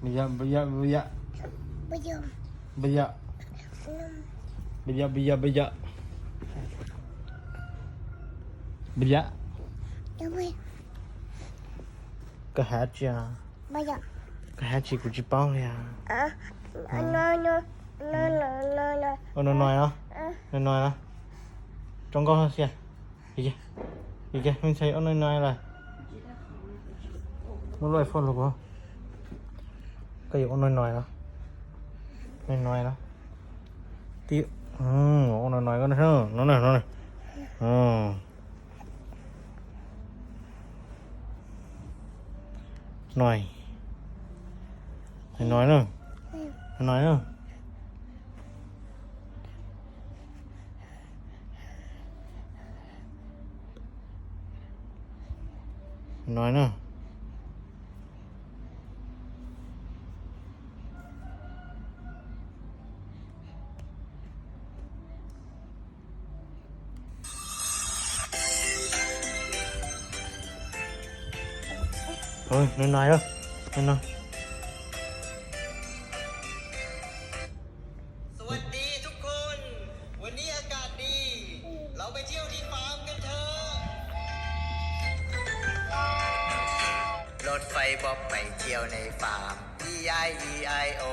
Npaj yam, npaj yam, npaj yam. Npaj yam, npaj yam, npaj yam. Npaj yam, npaj yam, npaj yam. Koj hais tsi? Koj hais tsi kuv tsis paub li os. Ua no no, no no. Tso nkauj xwb. Ua no no lawm. Muab lub iPhone los kuv, koj yuav ua no no los? No no los? Tib, ua no no, no no. No, no na, no na. No na. No no, no no. สวัสดีทุกคน วันนี้อากาศดี เราไปเที่ยวที่ฟาร์มกันเถอะ รถไฟบ๊อบไปเที่ยวในฟาร์ม E I E I O